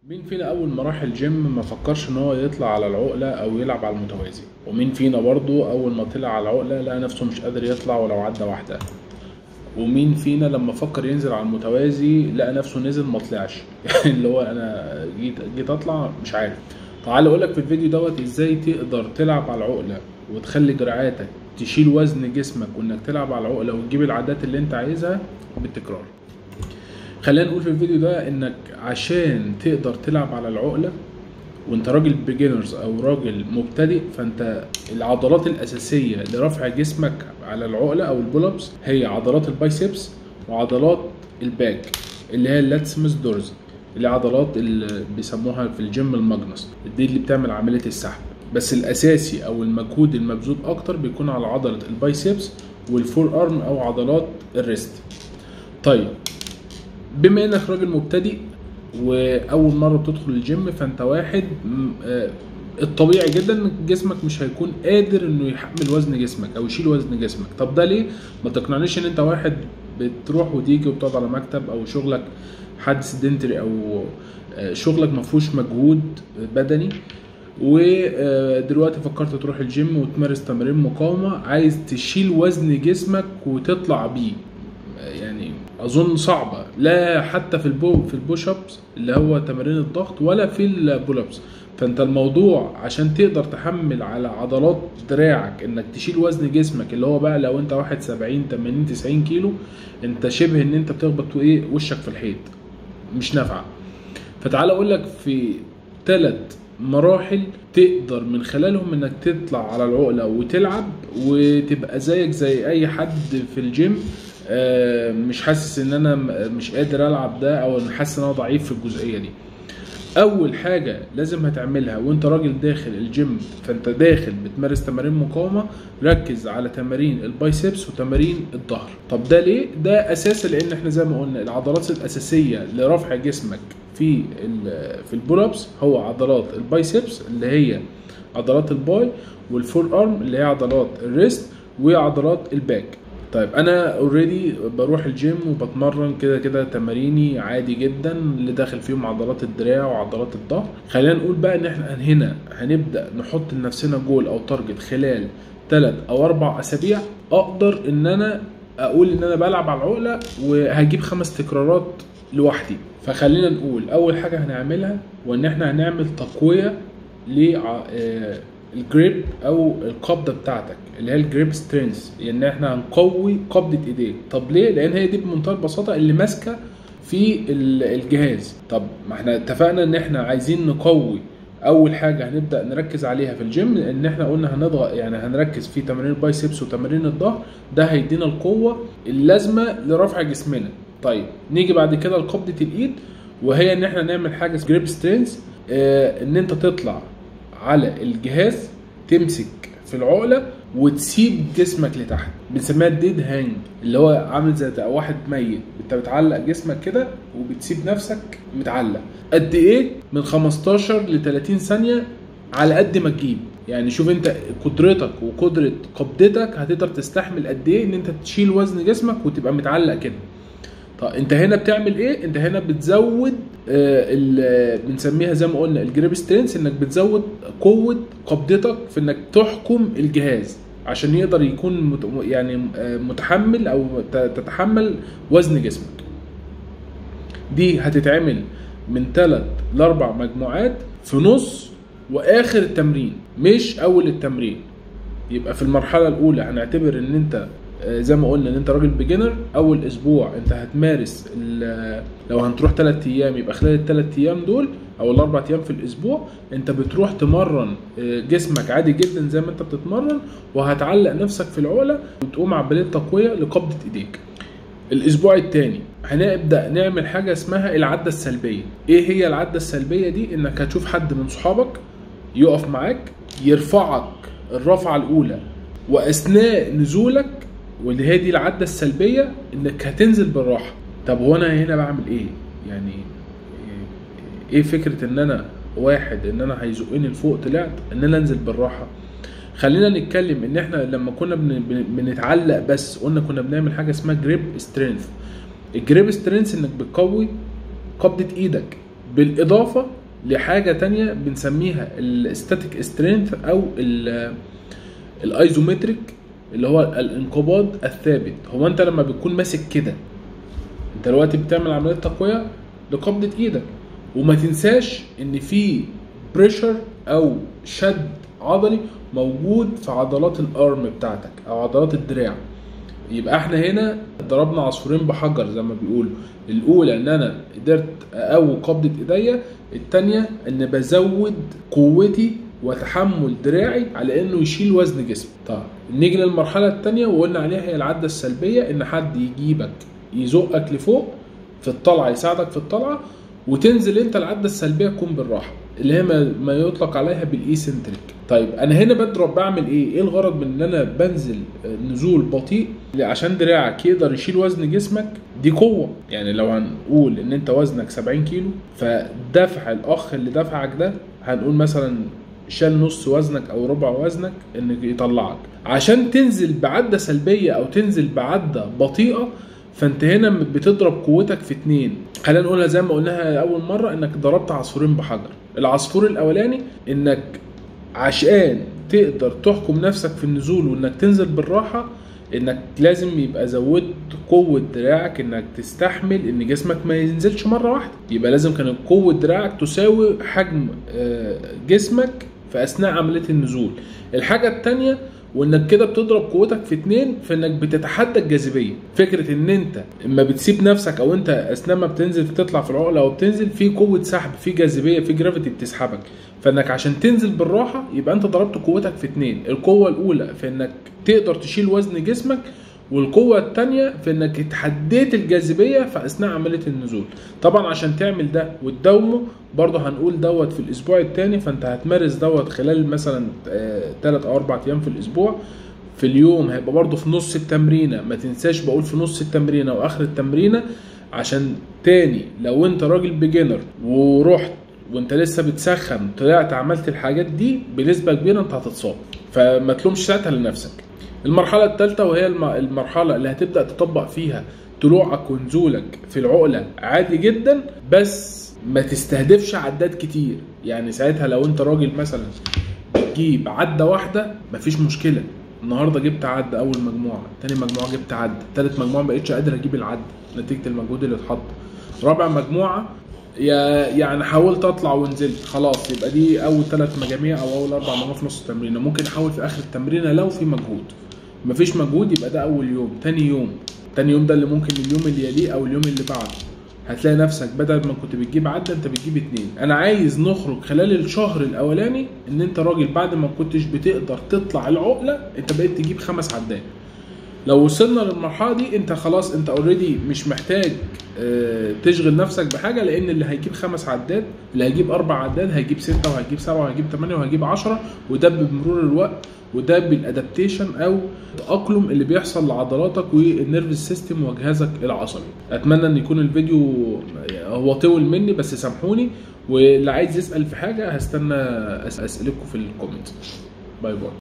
مين فينا اول ما راح الجيم ما فكرش ان هو يطلع على العقلة او يلعب على المتوازي؟ ومين فينا برضو اول ما طلع على العقلة لقى نفسه مش قادر يطلع ولو عدى واحدة؟ ومين فينا لما فكر ينزل على المتوازي لقى نفسه نزل ما طلعش؟ اللي هو انا جيت اطلع مش عارف. تعال اقولك في الفيديو دوت ازاي تقدر تلعب على العقلة وتخلي دراعاتك تشيل وزن جسمك، وانك تلعب على العقلة وتجيب العدات اللي انت عايزها بالتكرار. خلينا نقول في الفيديو ده انك عشان تقدر تلعب على العقلة وانت راجل beginners او راجل مبتدئ، فانت العضلات الاساسية لرفع جسمك على العقلة او ال pull ups هي عضلات ال biceps وعضلات ال back اللي هي ال latissimus dorsi، اللي عضلات اللي بيسموها في الجيم ال magnus، دي اللي بتعمل عملية السحب. بس الاساسي او المجهود المبذول اكتر بيكون على عضلة ال biceps وال forearm او عضلات ال wrist. طيب بما انك راجل مبتدئ واول مرة بتدخل الجيم، فانت واحد الطبيعي جدا ان جسمك مش هيكون قادر انه يحمل وزن جسمك او يشيل وزن جسمك. طب ده ليه؟ ما تقنعنيش ان انت واحد بتروح وتيجي وبتقعد على مكتب او شغلك حد sedentary او شغلك ما فيهوش مجهود بدني، ودلوقتي فكرت تروح الجيم وتمارس تمارين مقاومة، عايز تشيل وزن جسمك وتطلع بيه. يعني اظن صعبة، لا حتى في ال push ups اللي هو تمارين الضغط ولا في ال pull ups. فانت الموضوع عشان تقدر تحمل على عضلات دراعك انك تشيل وزن جسمك اللي هو بقى لو انت واحد 70 80 90 كيلو، انت شبه ان انت بتخبط ايه وشك في الحيط، مش نافعة. فتعال اقول لك في 3 مراحل تقدر من خلالهم انك تطلع على العقلة وتلعب وتبقى زيك زي اي حد في الجيم، مش حاسس ان انا مش قادر العب ده او حاسس ان انا ضعيف في الجزئية دي. اول حاجة لازم هتعملها وانت راجل داخل الجيم، فانت داخل بتمارس تمارين مقاومة، ركز على تمارين ال biceps وتمارين الظهر. طب ده ليه؟ ده اساسا لان احنا زي ما قلنا العضلات الاساسية لرفع جسمك في ال pull ups هو عضلات ال biceps اللي هي عضلات ال bi، وال forearm اللي هي عضلات ال wrist، وعضلات ال back. طيب انا already بروح الجيم وبتمرن كده كده تماريني عادي جدا اللي داخل فيهم عضلات الدراع وعضلات الظهر. خلينا نقول بقى ان احنا هنا هنبدا نحط لنفسنا جول او target خلال 3 او 4 اسابيع اقدر ان انا اقول ان انا بلعب على العقلة وهجيب 5 تكرارات لوحدي. فخلينا نقول اول حاجة هنعملها وان احنا هنعمل تقوية لل grip او القبضة بتاعتك اللي هي ال grip strength، يعني احنا هنقوي قبضه ايديك. طب ليه؟ لان هي دي بمنتهى البساطة اللي ماسكه في الجهاز. طب ما احنا اتفقنا ان احنا عايزين نقوي، اول حاجة هنبدا نركز عليها في الجيم ان احنا قلنا هنضغط، يعني هنركز في تمارين ال biceps وتمارين الظهر، ده هيدينا القوة اللازمة لرفع جسمنا. طيب نيجي بعد كده لقبضه الايد، وهي ان احنا نعمل حاجة grip strength، ان انت تطلع على الجهاز تمسك في العقلة وتسيب جسمك لتحت، بنسميها ال dead hang، اللي هو عامل زي واحد ميت، انت بتعلق جسمك كده وبتسيب نفسك متعلق. قد ايه؟ من 15 ل 30 ثانية على قد ما تجيب. يعني شوف انت قدرتك وقدره قبضتك هتقدر تستحمل قد ايه ان انت تشيل وزن جسمك وتبقى متعلق كده. طب انت هنا بتعمل ايه؟ انت هنا بتزود بنسميها زي ما قلنا ال grip strength، انك بتزود قوة قبضتك في انك تحكم الجهاز عشان يقدر يكون يعني متحمل او تتحمل وزن جسمك. دي هتتعمل من 3 ل 4 مجموعات في نص واخر التمرين، مش اول التمرين. يبقى في المرحلة الاولى هنعتبر ان انت زي ما قلنا ان انت راجل beginner، اول اسبوع انت هتمارس لو هنتروح 3 ايام يبقى خلال ال3 ايام دول او ال4 ايام في الاسبوع انت بتروح تمرن جسمك عادي جدا زي ما انت بتتمرن، وهتعلق نفسك في العقلة وتقوم عملية تقوية لقبضه ايديك. الاسبوع الثاني هنبدا نعمل حاجة اسمها العدة السلبية. ايه هي العدة السلبية دي؟ انك هتشوف حد من صحابك يقف معاك يرفعك الرفعة الاولى، واثناء نزولك واللي هي دي العدة السلبية انك هتنزل بالراحة. طب هو انا هنا بعمل ايه؟ يعني ايه فكرة ان انا واحد ان انا هيزقني لفوق طلعت ان انا انزل بالراحة؟ خلينا نتكلم ان احنا لما كنا بنتعلق بس قلنا كنا بنعمل حاجة اسمها grip strength. ال grip strength انك بتقوي قبضه ايدك، بالاضافة لحاجة تانية بنسميها ال static strength او ال isometric اللي هو الانقباض الثابت. هو انت لما بتكون ماسك كده، انت دلوقتي بتعمل عملية تقوية لقبضه ايدك، وما تنساش ان في pressure او شد عضلي موجود في عضلات ال arm بتاعتك او عضلات الدراع. يبقى احنا هنا ضربنا عصفورين بحجر زي ما بيقولوا. الاولى ان انا قدرت اقوي قبضه ايديا، التانية ان بزود قوتي وتحمل دراعي على انه يشيل وزن جسمي. طيب نيجي للمرحلة التانية وقلنا عليها هي العدة السلبية، ان حد يجيبك يزقك لفوق في الطلعة، يساعدك في الطلعة، وتنزل انت العدة السلبية تكون بالراحة، اللي هي ما يطلق عليها بال eccentric. طيب انا هنا بضرب بعمل ايه؟ ايه الغرض من ان انا بنزل نزول بطيء؟ عشان دراعك يقدر يشيل وزن جسمك. دي قوة، يعني لو هنقول ان انت وزنك 70 كيلو، فدفع الاخ اللي دفعك ده هنقول مثلا شال نص وزنك او ربع وزنك ان يطلعك، عشان تنزل بعده سلبية او تنزل بعده بطيئه. فانت هنا بتضرب قوتك في اتنين. خلينا نقولها زي ما قلناها اول مرة، انك ضربت عصفورين بحجر. العصفور الاولاني انك عشان تقدر تحكم نفسك في النزول وانك تنزل بالراحة، انك لازم يبقى زودت قوة دراعك انك تستحمل ان جسمك ما ينزلش مرة واحدة. يبقى لازم كانت قوة دراعك تساوي حجم جسمك في اثناء عملية النزول. الحاجة الثانية وانك كده بتضرب قوتك في اتنين، فانك بتتحدى الجاذبية. فكرة ان انت اما بتسيب نفسك او انت اثناء ما بتنزل تطلع في العقلة او بتنزل، في قوة سحب، في جاذبية، في gravity بتسحبك، فانك عشان تنزل بالراحة يبقى انت ضربت قوتك في اتنين. القوة الاولى في انك تقدر تشيل وزن جسمك، والقوه الثانية في انك اتحديت الجاذبية في اثناء عملية النزول. طبعا عشان تعمل ده وتداومه برضه هنقول دوت في الاسبوع الثاني، فانت هتمارس دوت خلال مثلا 3 او 4 ايام في الاسبوع. في اليوم هيبقى برضه في نص التمرينه، ما تنساش بقول في نص التمرينه واخر التمرينه، عشان تاني لو انت راجل beginner ورحت وانت لسه بتسخن طلعت عملت الحاجات دي بنسبة كبيرة انت هتتصاب، فما تلومش ساعتها لنفسك. المرحلة الثالثة وهي المرحلة اللي هتبدأ تطبق فيها طلوعك ونزولك في العقلة عادي جدا، بس ما تستهدفش عدات كتير. يعني ساعتها لو انت راجل مثلا بتجيب عدة واحدة مفيش مشكلة، النهاردة جبت عدة أول مجموعة، تاني مجموعة جبت عدة، تالت مجموعة مبقتش قادر أجيب العدة نتيجة المجهود اللي اتحط، رابع مجموعة يعني حاولت اطلع ونزلت، خلاص يبقى دي اول 3 مجاميع او اول 4 مجاميع في نص التمرينه. ممكن احاول في اخر التمرينه لو في مجهود، مفيش مجهود يبقى ده اول يوم. تاني يوم ده اللي ممكن اليوم اللي يليه او اليوم اللي بعده هتلاقي نفسك بدل ما كنت بتجيب عده انت بتجيب 2. انا عايز نخرج خلال الشهر الاولاني ان انت راجل بعد ما كنتش بتقدر تطلع العقلة انت بقيت تجيب 5 عدات. لو وصلنا للمرحلة دي انت خلاص، انت already مش محتاج تشغل نفسك بحاجة، لان اللي هيجيب 5 عدات، اللي هيجيب 4 عدات هيجيب 6 وهيجيب 7 وهيجيب 8 وهيجيب 10، وده بمرور الوقت وده بال adaptation او التاقلم اللي بيحصل لعضلاتك وال nervous system وجهازك العصبي. اتمنى ان يكون الفيديو هو طول مني بس سامحوني، واللي عايز يسال في حاجة هستنى اسئلتكم في ال comment. bye bye.